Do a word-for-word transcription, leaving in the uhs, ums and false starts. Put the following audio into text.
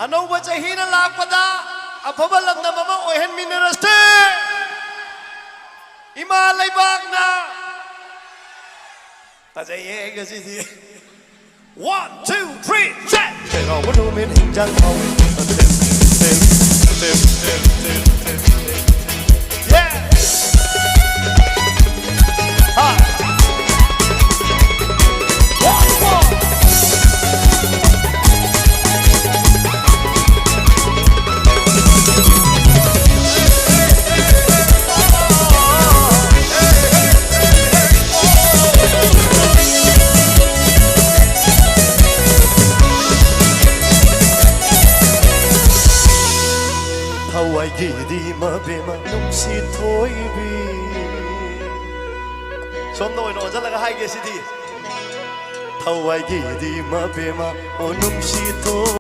ꯑꯅꯧꯕ ꯆꯍꯤꯅ ꯂꯥꯛꯄꯗ ꯑꯐꯕ ꯂꯝꯗꯝ ꯑꯃ ꯑꯣꯏꯍꯟꯃꯤꯟꯅꯔꯁꯦ꯫ ꯏꯃꯥ ꯂꯩꯕꯥꯛꯅ ꯐꯖꯩꯌꯦ ꯉꯁꯤꯗꯤ꯫ One, two, three, set! ꯆꯩꯔꯥꯎꯕ ꯅꯨꯃꯤꯠ ꯍꯤꯟꯖꯥꯡ ꯍꯥꯎꯏ꯫ Yeah! Ha! One, one! ꯊꯋꯥꯏꯒꯤꯗꯤ ꯃꯕꯦꯝꯃ ꯅꯨꯡꯁꯤ ꯊꯣꯏꯕꯤ꯫ ꯁꯣꯝꯗ ꯑꯣꯏꯅ ꯑꯣꯟꯁꯤꯜꯂꯒ ꯍꯥꯏꯒꯦ ꯁꯤꯗꯤ꯫ ꯊꯋꯥꯏꯒꯤꯗꯤ ꯃꯕꯦꯝꯃ ꯑꯣ ꯅꯨꯡꯁꯤ ꯊꯣꯏ